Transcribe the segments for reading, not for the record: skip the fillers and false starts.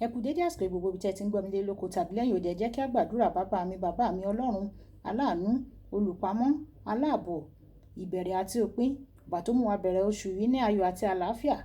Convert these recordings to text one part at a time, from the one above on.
Ẹ kú dédé àsìkò gbogbo ibi tí ẹ ti ń gbọ́ mi lé lóko tàbí lẹ́yìn odi. Ẹ jẹ́ kí a gbàdúrà. Bàbá mi, bàbá mi, Ọlọ́run aláàánú, olùpamọ́, aláàbò, ìbẹ̀rẹ̀ àti òpin. Ọba tó mú wa bẹ̀rẹ̀ oṣù yìí ní ayọ̀ àti àlàáfíà.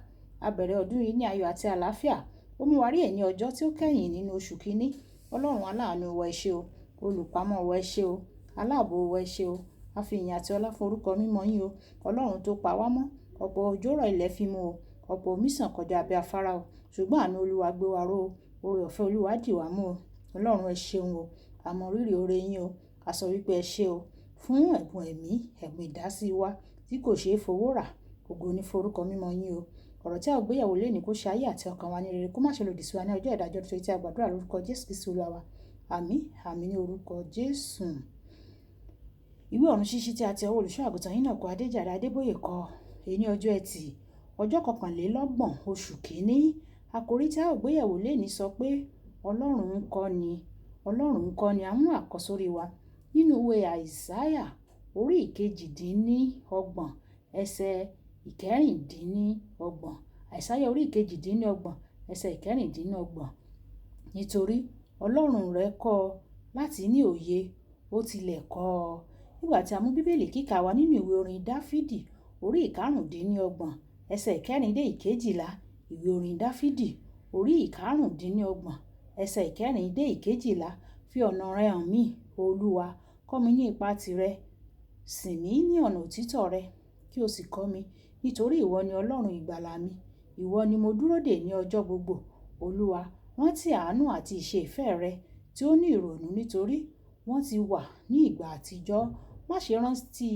A bẹ̀rẹ̀ ọdún yìí ní ayọ̀ àti àlàáfíà. Ó mú wa rí ẹ̀ní ọjọ́ tí ó kẹ́yìn nínú oṣù kìíní. Ọlọ́run aláàánú wa, ẹ ṣé o. Olùpamọ́ wa, ẹ ṣé o. Aláàbò wa, ẹ ṣé o. A fi ìyìn àti ọlá fún orúkọ mímọ́ yín o. Ọlọ́run tó pa wá mọ́. Ọ̀pọ̀ òjò rọ̀ ilẹ̀ fi mú o. Ọ̀pọ̀ omi sàn kọjá abẹ́ afárá o. Ṣùgbọ́n àánú Olúwa gbé wa ró o. Oore ọ̀fẹ́ Olúwa dì wá mú o. Ọlọ́run, ẹ ṣeun o. A mọ rírì oore yín o. A sọ wípé ẹ ṣé o fún ẹ̀bùn ẹ̀mí, ẹ̀bùn ìdásí wa tí kò ṣe é fowó rà. Ògo ni fún orúkọ mímọ́ yín o. Ọ̀rọ̀ tí a ó gbé yẹ̀wò lónìí kó ṣe ayé àti ọkàn wa ní rere, kó má ṣe lòdì sí wa ní ọjọ́ ìdájọ́, nítorí tí a gbàdúrà lórúkọ Jésù Kristi Olúwa wa. Àmín, àmín ní orúkọ Jésù. Ìwé ọ̀run ṣíṣí tí a ti ọwọ́ olùṣọ́ àgùntàn yín náà kọ, Adéjàre Adébóyè kọ. Èyí ní ọjọ́ Ẹtì, ọjọ́ 31 oṣù kìíní. Àkòrí tí a ó gbé yẹ̀wò lónìí sọ pé Ọlọ́run ń kọ́ ni. Ọlọ́run ń kọ́ ni. A mú àkọ́sórí wa nínú ìwé Àìsáyà orí 38, ẹsẹ̀ 26. Àìsáyà orí 38, ẹsẹ̀ 26. Nítorí Ọlọ́run rẹ kọ́ ọ láti ní òye, ó tilẹ̀ kọ́ ọ. Nígbà tí a mú Bíbélì kíkà wá nínú ìwé orin Dáfídì orí 25, ẹsẹ̀ 4 dé 12. Ìwé orin Dáfídì orí 25, ẹsẹ̀ 4 dé 12. Fi ọ̀nà rẹ hàn mí, Olúwa, kọ́ mi ní ipa tìrẹ. Sìn mí ní ọ̀nà òtítọ́ rẹ, kí o sì kọ́ mi. Nítorí ìwọ ni Ọlọ́run ìgbàlà mi. Ìwọ ni mo dúró dè ní ọjọ́ gbogbo. Olúwa, rántí àánú àti ìṣe ìfẹ́ rẹ tí ó ní ìrònú, nítorí wọ́n ti wà ní ìgbà àtijọ́. Má ṣe rántí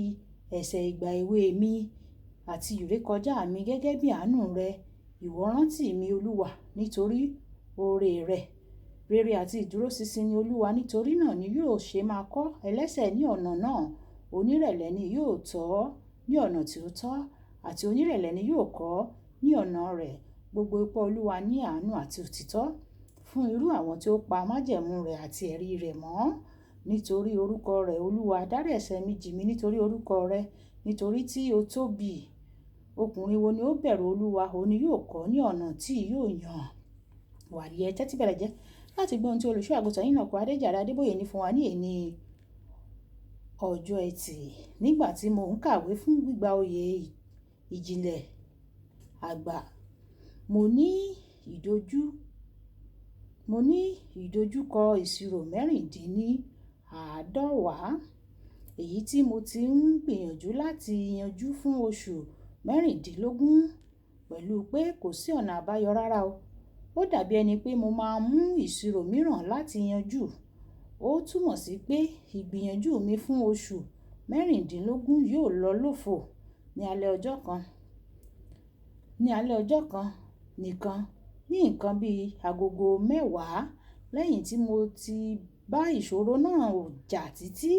ẹ̀ṣẹ̀ ìgbà èwe mi àti ìrékọjá mi gẹ́gẹ́ bí àánú rẹ. Ìwọ rántí mi, Olúwa, nítorí oore rẹ. Rere àti ìdúróṣinṣin ni Olúwa, nítorí náà ni yóò ṣe máa kọ́ ẹlẹ́ṣẹ̀ ní ọ̀nà náà. Onírẹ̀lẹ̀ ni yóò tọ́ ní ọ̀nà tí ó tọ́, àti onírẹ̀lẹ̀ ni yóò kọ́ ní ọ̀nà rẹ̀. Gbogbo ipá Olúwa ní àánú àti òtítọ́ fún irú àwọn tí ó pa májẹ̀mú rẹ̀ àti ẹ̀rí rẹ̀ mọ́. Nítorí orúkọ rẹ̀, Olúwa, dárí ẹ̀ṣẹ̀ mi jì mí nítorí orúkọ rẹ̀, nítorí tí ó tóbi. Ọkùnrin wo ni ó bẹ̀rù Olúwa, òun ni yóò kọ́ ní ọ̀nà tí yóò yàn. Wà á yẹ tẹ́tí bẹ̀rẹ̀ jẹ́ láti gbọ́ ohun tí olùṣọ́ àgùntàn yín náà kọ, Adéjàre Adébóyè, ní fún wa ní èní ọjọ́ Ẹtì. Nígbà tí mò ń kàwé fún gbígba oyè ìjìnlẹ̀ àgbà, mo ní ìdojúkọ ìṣirò 96, èyí tí mo ti ń gbìyànjú láti yanjú fún oṣù 16 pẹ̀lú pé kò sí ọ̀nà àbáyọ rárá o. Ó dàbí ẹni pé mo máa mú ìṣirò mìíràn láti yanjú. Ó túmọ̀ sí pé ìgbìyànjú mi fún oṣù 16 yóò lọ lófo. Ní alẹ́ ọjọ́ kan nìkan, ní nǹkan bí agogo 10, lẹ́yìn tí mo ti bá ìṣòro náà jà títí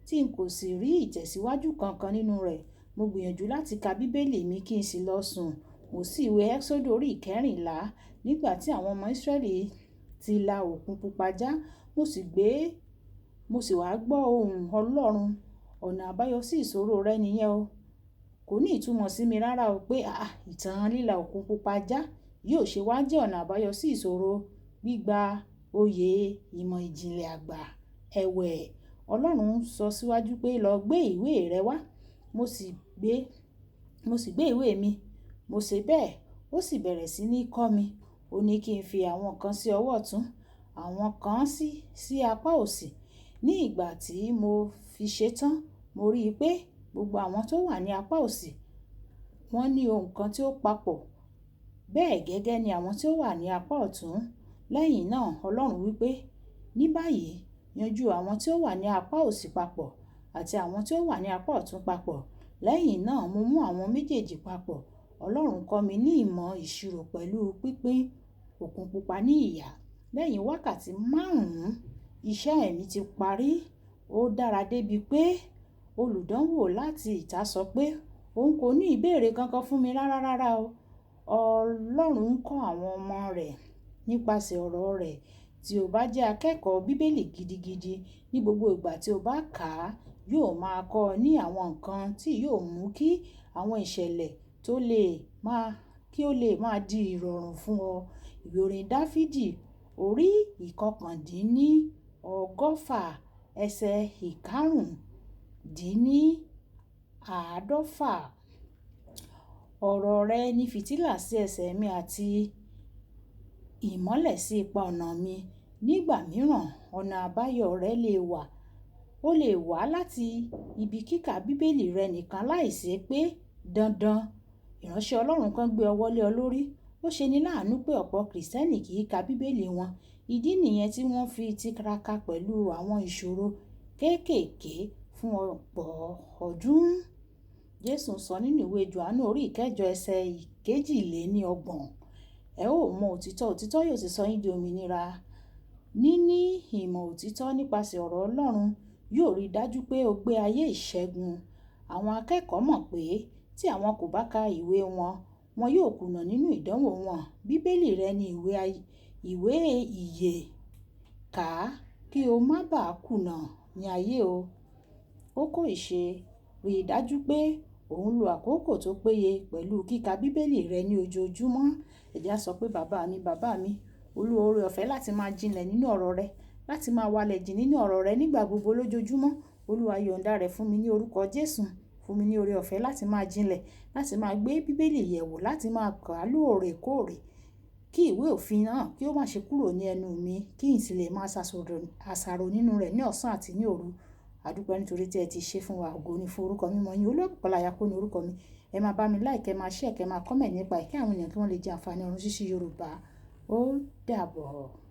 tí n kò sì rí ìtẹ̀síwájú kankan nínú rẹ̀, mo gbìyànjú láti ka Bíbélì mi kí n sì lọ sùn. Mo ṣí ìwé Ẹ́xódù orí 14 nígbà tí àwọn ọmọ Ísírẹ́lì ti la Òkun Pupa já, mo sì wá gbọ́ ohùn Ọlọ́run. Ọ̀nà àbáyọ sí ìṣòro rẹ nìyẹn o. Kò ní ìtumọ̀ sí mi rárá o pé ìtàn líla Òkun Pupa já yóò ṣe wá jẹ́ ọ̀nà àbáyọ sí ìṣòro gbígba oyè ìmọ̀ ìjìnlẹ̀ àgbà. Ẹ̀wẹ̀, Ọlọ́run sọ síwájú pé lọ gbé ìwé rẹ wá. Mo sì gbé ìwé mi. Mo ṣe bẹ́ẹ̀, ó sì bẹ̀rẹ̀ sí ní kọ́ mi. Ó ní kí n fi àwọn kan sí ọwọ́ ọ̀tún, àwọn kan sí apá òsì. Ní ìgbà tí mo fi ṣe tán, mo rí i pé gbogbo àwọn tó wà ní apá òsì wọ́n ní ohun kan tí ó papọ̀. Bẹ́ẹ̀ gẹ́gẹ́ ni àwọn tí ó wà ní apá ọ̀tún. Lẹ́yìn náà, Ọlọ́run wí pé, ní báyìí, yanjú àwọn tí ó wà ní apá òsì papọ̀ àti àwọn tí ó wà ní apá ọ̀tún papọ̀. Lẹ́yìn náà, mo mú àwọn méjèèjì papọ̀. Ọlọ́run kọ́ mi ní ìmọ̀ ìṣirò pẹ̀lú pínpín Òkun Pupa ní ìyà. Lẹ́yìn wákàtí 5, iṣẹ́ ẹ̀mí ti parí. Ó dára débi pé olùdánwò láti ìta sọ pé òun kò ní ìbéèrè kankan fún mi rárá rárá o. Ọlọ́run ń kọ́ àwọn ọmọ rẹ̀ nípasẹ̀ ọ̀rọ̀ rẹ̀. Tí o bá jẹ́ akẹ́kọ̀ọ́ Bíbélì gidigidi, ní gbogbo ìgbà tí o bá kà á, yóò máa kọ́ ọ ní àwọn nǹkan tí yóò mú kí àwọn ìṣẹ̀lẹ̀ tó lè máa kí ó lè máa di ìrọ̀rùn fún ọ. Ìwé orin Dáfídì orí 119 ẹsẹ̀ 155. Ọ̀rọ̀ rẹ ni fìtílà sí ẹsẹ̀ mi àti ìmọ́lẹ̀ sí ipa ọ̀nà mi. Nígbà mìíràn, ọ̀nà àbáyọ rẹ lè wà. Ó lè wá láti ibi kíkà Bíbélì rẹ nìkan láìṣe pé dandan ìránṣẹ́ Ọlọ́run kan gbé ọwọ́ lé ọ lórí. Ó ṣe ní láàánú pé ọ̀pọ̀ Kìrìsìtẹ́nì kì í ka Bíbélì wọn. Ìdí nìyẹn tí wọ́n fi tiraka pẹ̀lú àwọn ìṣòro kéékèèké fún ọ̀pọ̀ ọdún. Jésù sọ nínú ìwé Jòhánù orí 8 ẹsẹ̀ 32, "Ẹ ó mọ òtítọ́, òtítọ́ yóò sì sọ yín di òmìnira." Níní ìmọ̀ òtítọ́ nípasẹ̀ ọ̀rọ̀ Ọlọ́run yóò rí dájú pé o gbé ayé ìṣẹ́gun. Àwọn akẹ́kọ̀ọ́ mọ̀ pé tí àwọn kò bá ka ìwé wọn, wọn yóò kùnà nínú ìdánwò wọn. Bíbélì rẹ ni ìwé ìyè. Kà á kí o má bá kùnà ní ayé o. Kókó ìṣe: rí dájú pé ò ń lo àkókò tó péye pẹ̀lú kíkà Bíbélì rẹ ní ojoojúmọ́. Ẹ jẹ́ á sọ pé, "Bàbá mi, bàbá mi, Olúwa, oore ọ̀fẹ́ láti máa jinlẹ̀ nínú ọ̀rọ̀ rẹ, láti máa walẹ̀ jìn nínú ọ̀rọ̀ rẹ nígbà gbogbo lójoojúmọ́. Olúwa, yọ̀ǹda rẹ̀ fún mi ní orúkọ Jésù. Fún mi ní oore ọ̀fẹ́ láti máa jinlẹ̀, láti máa gbé Bíbélì yẹ̀wò, láti máa kà á lóòrèkóòrè, kí ìwé òfin náà kí ó má ṣe kúrò ní ẹnu mi, kí n sì lè máa ṣàṣàrò nínú rẹ̀ ní ọ̀sán àti ní òru." A dúpẹ́ nítorí tí ẹ ti ṣe fún wa. Ògo ni fún orúkọ mímọ́ yín. Olúwabùkọ́lá Ayako ní orúkọ mi. Ẹ máa bá mi like, ẹ máa share, kẹ máa comment nípa ẹ̀ kí àwọn ènìyàn kí wọ́n lè jẹ àǹfààní ọ̀run ṣíṣí Yorùbá. Ó dàbọ̀.